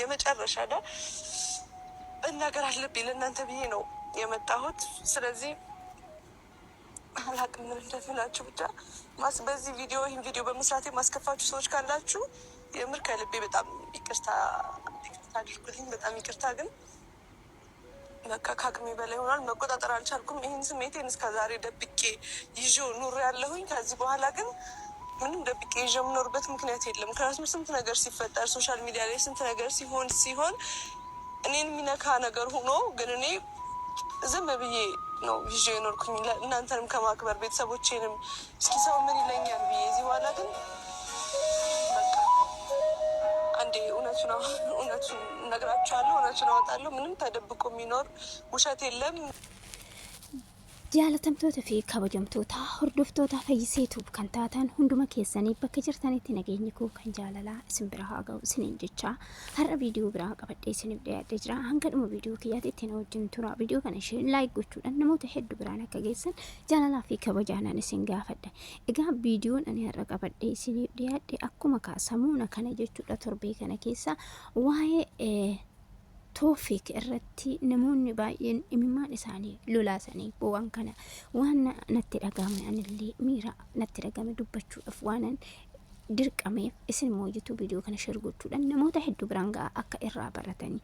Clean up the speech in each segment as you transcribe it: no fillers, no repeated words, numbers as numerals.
የመጨረሻ ዳ መናገር አለብኝ ለእናንተ ብዬ ነው የመጣሁት። ስለዚህ አላቅም ምን እንደምላችሁ። ብቻ በዚህ ቪዲዮ ይህን ቪዲዮ በመስራቴ ማስከፋችሁ ሰዎች ካላችሁ የምር ከልቤ በጣም ይቅርታ ይቅርታ አድርጉልኝ። በጣም ይቅርታ ግን በቃ ከአቅሜ በላይ ሆኗል። መቆጣጠር አልቻልኩም። ይህን ስሜቴን እስከ ዛሬ ደብቄ ይዤው ኑር ያለሁኝ። ከዚህ በኋላ ግን ምንም ደብቄ ይዤው የምኖርበት ምክንያት የለም። ምክንያቱም ስንት ነገር ሲፈጠር social media ላይ ስንት ነገር ሲሆን ሲሆን እኔን የሚነካ ነገር ሆኖ ግን እኔ ዝም ብዬ ነው ይዤ የኖርኩኝ እናንተንም ከማክበር ቤተሰቦቼንም እስኪ ሰው ምን ይለኛል ብዬ። እዚህ በኋላ ግን በቃ አንዴ እውነቱን እውነቱን እነግራችኋለሁ፣ እውነቱን አወጣለሁ። ምንም ተደብቆ የሚኖር ውሸት የለም። Jaalatamtoota fi kabajamtoota hordoftoota Fayyiseetuuf kan taatan hunduma keessanii bakka jirtanitti nageenyi koo kan jaalalaa isin bira haa ga'u isiniin jecha har'a viidiyoo biraa qabadhee isiniif dhiyaadhee jira. Hanga dhuma viidiyoo kiyyaatti itti na wajjin tura. Viidiyoo kana isheen like gochuudhaan namoota hedduu biraan akka geessan jaalalaa fi kabajaanaan isin gaafadha. Egaa viidiyoon ani har'a qabadhee isiniif dhiyaadhe akkuma kaasamuuna kana jechuudha torbee kana keessa waa'ee Toofiik irratti namoonni baay'een imimmaan isaanii lolaasanii boo'an kana waan natti dhaga'ame anillee miira natti dhaga'ame dubbachuudhaaf waanan dirqameef isin immoo YouTube viidiyoo kana share gochuudhaan namoota hedduu biraan ga'a akka irraa baratanii.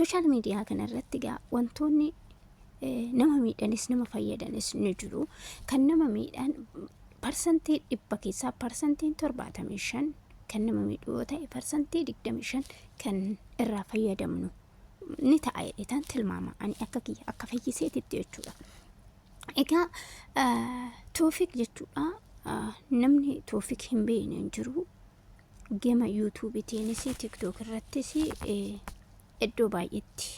Social media kana irratti gaa wantoonni nama miidhanis nama fayyadanis ni jiru. Kan nama miidhan 100% keessaa 75% kan nama miidhu yoo ta'e 25% kan irraa fayyadamnu ni ta'a jedheetaan tilmaama ani akka kiyya akka fayyiseetitti jechuudha. Egaa Toofiq jechuudha namni Toofiq hin beekne hin jiru. Gama YouTubetiinis TikTok irrattis iddoo baay'eetti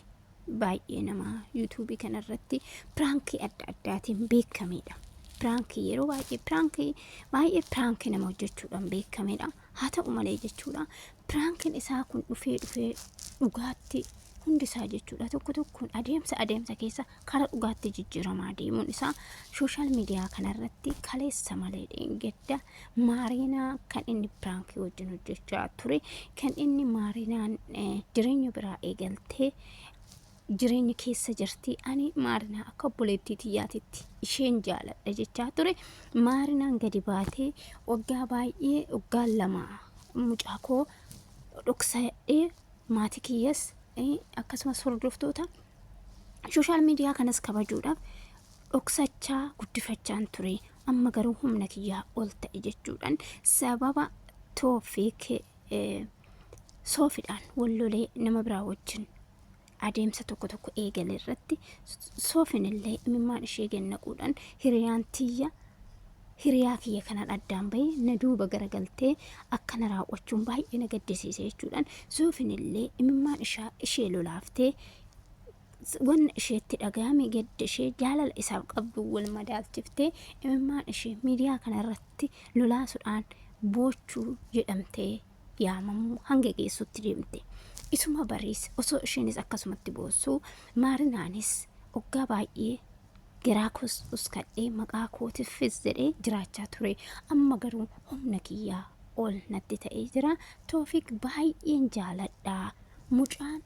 baay'ee nama YouTube kanarratti prankii adda addaatiin beekamedha. Prankii yeroo baay'ee prankii baay'ee prankii nama hojjechuudhaan beekamedha. Haa ta'u malee jechuudha prankiin isaa kun dhufee dhufee dhugaatti hundi isaa jechuudha tokko tokkoon adeemsa adeemsa keessa karaa dhugaatti jijjiiramaa deemuun isaa social media kanarratti kaleessa malee dheengadda Maariinaa kan inni prankii wajjin hojjechaa ture kan inni Maarinaan jireenya biraa eegaltee jireenya keessa jirti ani Maarinaa akka obboleettii tiyyaatitti isheen jaaladha jechaa ture Maarinaan gadi baatee waggaa baay'ee waggaa 2 mucaa koo dhoksadhee maatii kiyyas akkasumas hordoftoota social media kanas kabajuudhaaf dhoksachaa guddifachaan ture amma garuu humna kiyyaa ol ta'e jechuudhaan sababa Toofiik Soofidhaan wallolee nama biraa wajjin adeemsa tokko tokko eegale irratti Soofin illee imimmaan ishee gannaquudhaan hiriyaan tiyya hiriyaa kiyya kanaan addaan bahee na duuba garagaltee akkana raawwachuun baay'ee na gaddisiise jechuudhaan Soofin illee imimmaan ishaa ishee lolaaftee wanna isheetti dhagahame gadda ishee jaalala isaaf qabdu wal madaalchiftee imimmaan ishee miidiyaa kana irratti lolaasuudhaan boochuu jedhamtee yaamamuu hanga geessutti deemte. Isuma bariis osoo isheenis akkasumatti boossuu Maarinaanis oggaa baay'ee garaa koos uskadhee maqaa kootiffis jedhee jiraachaa ture. Amma garuu humna kiyyaa ol natti ta'ee jira. Toofiq baay'een jaaladha. Mucaan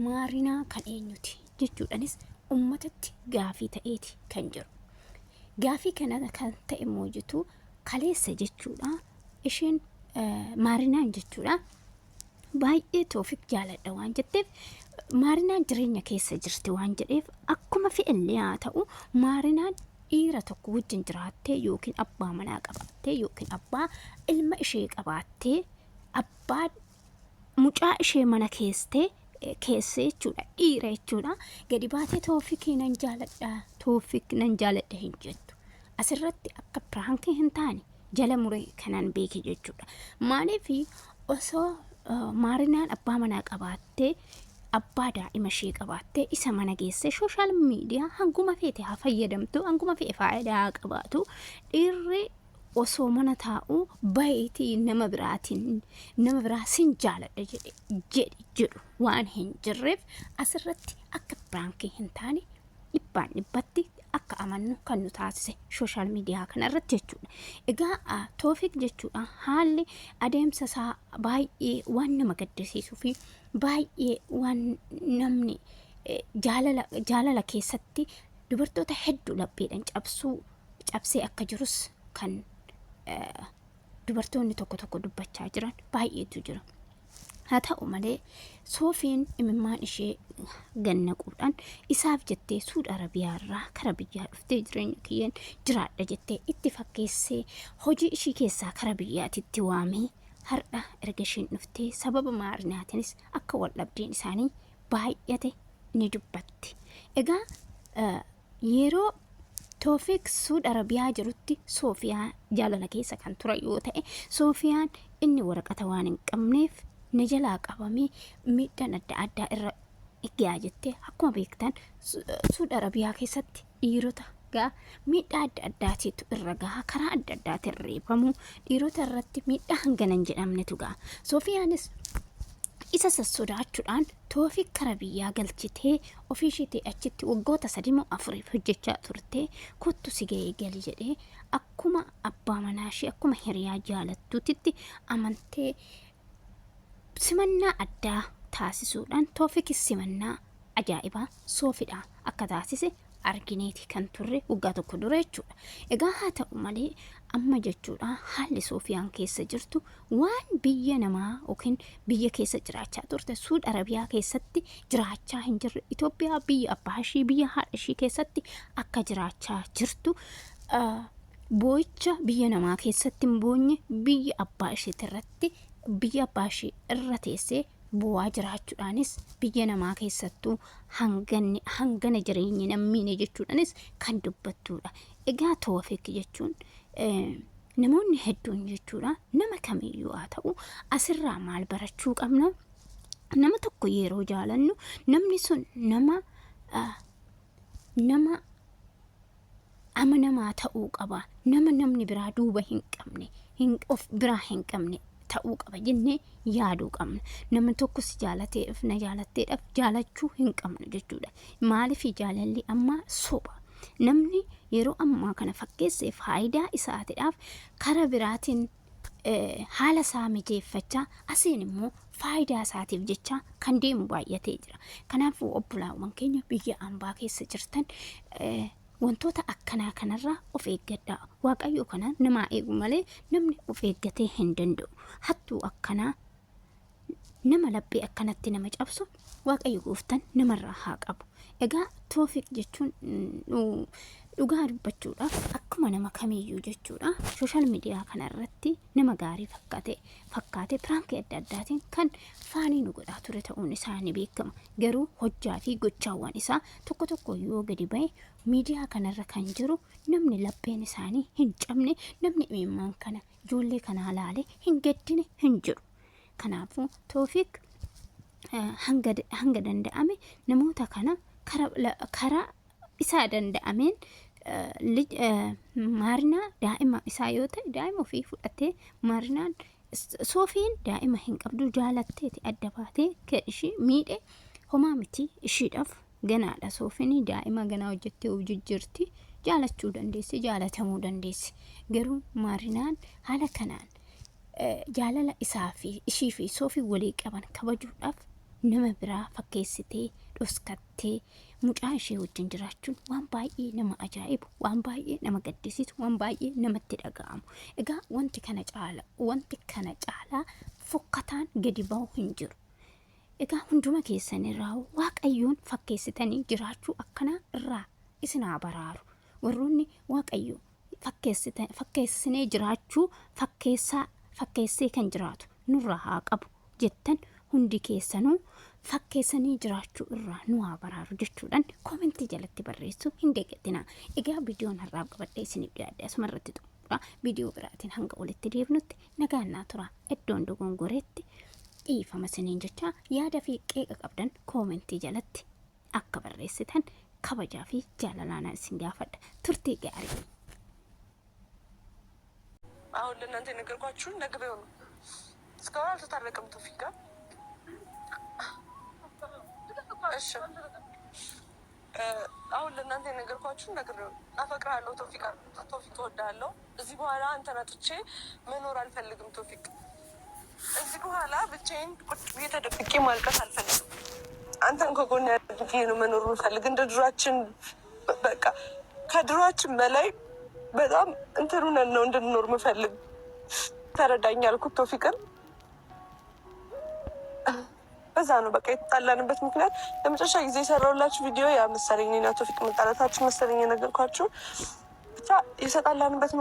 Maarinaa kan eenyuti jechuudhanis ummatatti gaafii ta'eeti kan jiru. Gaafii kana kan ta'e moojitu kaleessa jechuudha. Isheen Maarinaan jechuudha. Baay'ee Toofiq jaaladha waan jetteef Maarinaan jireenya keessa jirti waan jedheef akkuma fe'ellee haa ta'u Maarinaan dhiira tokko wajjin jiraattee yookiin abbaa manaa qabaattee yookiin abbaa ilma ishee qabaattee abbaa mucaa ishee mana keessee keessee jechuudha dhiira jechuudha gadi baatee Toofiqii nan jaaladha Toofiq nan jaaladha hin jettu. Asirratti akka prankii hin taane jala muree kanan beeke jechuudha. Maaliif osoo Maarinaan abbaa manaa qabaattee abbaa daa'ima ishee qabaattee isa mana geessee social media hanguma feete haa fayyadamtu hanguma fe'e faayidaa haa qabaatu dhiirri osoo mana taa'u baheetii nama biraatiin nama biraa sin jaaladha jedhe jedhi jedhu waan hin jirreef asirratti akka prankii hin taane dhibbaan dhibbatti akka amannu kan nu taasise social media kana irratti jechuudha. Egaa Toofiq jechuudha haalli adeemsa isaa baay'ee waan nama gaddisiisuu fi Baay'ee waan namni jaalala jaalala keessatti dubartoota hedduu lapheedhaan cabsuu cabsee akka jirus kan dubartoonni tokko tokko dubbachaa jiran baay'eetu jira. Haa ta'u malee Soofiin imimmaan ishee gannaquudhaan isaaf jettee Suud Arabiyaa irraa kara biyyaa dhuftee jireenya kiyyeen jiraadha jettee itti fakkeessee hojii ishii keessaa kara biyyaatitti waamee har'a erga ishiin dhuftee sababa maarinaatiinis akka wal dhabdeen isaanii baay'ate ni dubbatti. Egaa yeroo Toofiq Suud Arabiyaa jirutti Soofiyaa jaalala keessa kan ture yoo ta'e, Soofiyaan inni waraqata waan hin qabneef na jalaa qabamee miidhaan adda addaa irra ga'a jettee akkuma beektan Suud Arabiyaa keessatti dhiirota gaa miidhaa adda addaatiitu irra gaha karaa adda addaatiin reebamu dhiirota irratti miidhaa hangana hin jedhamnetu gaha. Soofiyaanis isa sassodaachuudhaan Toofiq kara biyyaa galchitee ofii ishiitii achitti waggoota sadii moo afuriif hojjechaa turte kottu si ga'ee gali jedhee akkuma abbaa manaa ishee akkuma hiriyaa jaalattuutitti amantee simannaa addaa taasisuudhaan Toofiqis simannaa ajaa'ibaa Soofidhaa akka taasise argineeti kan turre waggaa tokko dura jechuudha. Egaa haa ta'u malee amma jechuudha haalli Soofiyaan keessa jirtu waan biyya namaa yookiin biyya keessa jiraachaa turte Suud Arabiyaa keessatti jiraachaa hin jirre Itoophiyaa biyya abbaa ishii biyya haadha ishii keessatti akka jiraachaa jirtu boo'icha biyya namaa keessatti hin boonye biyya abbaa isheetti irratti biyya abbaa ishii irra teessee boo'aa jiraachuudhaanis biyya namaa keessattuu hanganni hangana jireenyi nan miine jechuudhaanis kan dubbattuudha. Egaa Toofiq jechuun namoonni hedduun jechuudha nama kamiyyuu haa ta'u asirraa maal barachuu qabna? Nama tokko yeroo jaalannu namni sun nama nama amanamaa ta'uu qaba. Nama namni biraa duuba hin qabne, hin of biraa hin qabne ta'uu qaba jennee yaaduu qabna. Namni tokko si jaalateef na jaalatteedhaaf jaalachuu hin qabnu jechuudha. Maaliif jaalalli ammaa soba. Namni yeroo ammaa kana fakkeessee faayidaa isaatiidhaaf kara biraatiin haala isaa mijeeffachaa asiin immoo faayidaa isaatiif jecha kan deemu baay'atee jira. Kanaafuu obbolaawwan keenya biyya ambaa keessa jirtan wantoota akkanaa kanarraa of eeggadhaa. Waaqayyo kana namaa eegu malee namni of eeggatee hin danda'u. Hattuu akkanaa nama laphee akkanatti nama cabsu Waaqayyo gooftaan namarraa haa qabu. Egaa Toofiq jechuun dhugaa dubbachuudhaaf akkuma nama kamiyyuu jechuudha. Sooshaal miidiyaa kana irratti nama gaarii fakkaate fakkaate piraankii adda addaatiin kan faanii nu godhaa ture ta'uun isaa ni beekama. Garuu hojjaa fi gochaawwan isaa tokko tokko yoo gadi ba'e miidiyaa kanarra kan jiru namni lapheen isaanii hin cabne namni imimmaan kana ijoollee kanaa laale hin gaddine hin jiru. Kanaafuu Toofiq hanga danda'ame namoota kana karaa isaa danda'ameen maarinaa daa'ima isaa yoo ta'e daa'ima ofii fudhatee maarinaan Soofiin daa'ima hin qabdu jaalatteeti adda baatee kan ishii miidhe homaa miti ishiidhaaf ganaadha Soofiin daa'ima ganaa hojjettee of jijjiirti jaalachuu dandeessi jaalatamuu dandeessi garuu maarinaan haala kanaan jaalala isaa fi ishii fi Soofii walii qaban kabajuudhaaf nama biraa fakkeessitee dhoskattee mucaa ishee wajjin jiraachuun waan baay'ee nama ajaa'ibu, waan baay'ee nama gaddisiisu, waan baay'ee namatti dhaga'amu. Egaa wanti kana caala wanti kana caalaa fokkataan gadi ba'u hin jiru. Egaa hunduma keessan irraa Waaqayyoon fakkeessitanii jiraachuu akkanaa irraa isin haa baraaru. Warroonni Waaqayyo fakkeessinee jiraachuu fakkeessaa fakkeessee kan jiraatu nurraa haa qabu jettan hundi keessanuu fakkeessanii jiraachuu irraa nu haa baraaru jechuudhaan koomentii jalatti barreessuu hin dagatinaa. Egaa viidiyoon har'aaf qabadhee isiniif dhiyaadhe asuma irratti xumura. Viidiyoo biraatiin hanga walitti deebinutti nagaan naa tura. Iddoon dogongoreetti dhiifama isiniin jechaa yaada fi qeeqa qabdan koomentii jalatti akka barreessitan kabajaa fi jaalalaanaan isin gaafadha. Turtii gaarii. አሁን ለእናንተ የነገርኳችሁን ነግሬው ነው። እስካሁን አልተታረቀም ቶፊቅ ጋር። እሺ አሁን ለእናንተ የነገርኳችሁን ነግሬው ነው። አፈቅርሃለሁ ቶፊቅ፣ ቶፊቅ እወድሃለሁ። እዚህ በኋላ አንተን አጥቼ መኖር አልፈልግም ቶፊቅ። እዚህ በኋላ ብቻዬን ቁጭ ብዬ ተደብቄ ማልቀስ አልፈልግም። አንተን ከጎን አድርጌ ነው መኖር የምፈልግ። እንደ ድሯችን በቃ ከድሯችን በላይ በጣም እንትን ሆነን ነው እንድንኖር የምፈልግ። ተረዳኝ አልኩት ቶፊቅን። በዛ ነው በቃ የተጣላንበት ምክንያት። ለመጨረሻ ጊዜ የሰራሁላችሁ ቪዲዮ ያ መሰለኝ፣ እኔና ቶፊቅ መጣላታችን መሰለኝ የነገርኳችሁ። ብቻ የተጣላንበት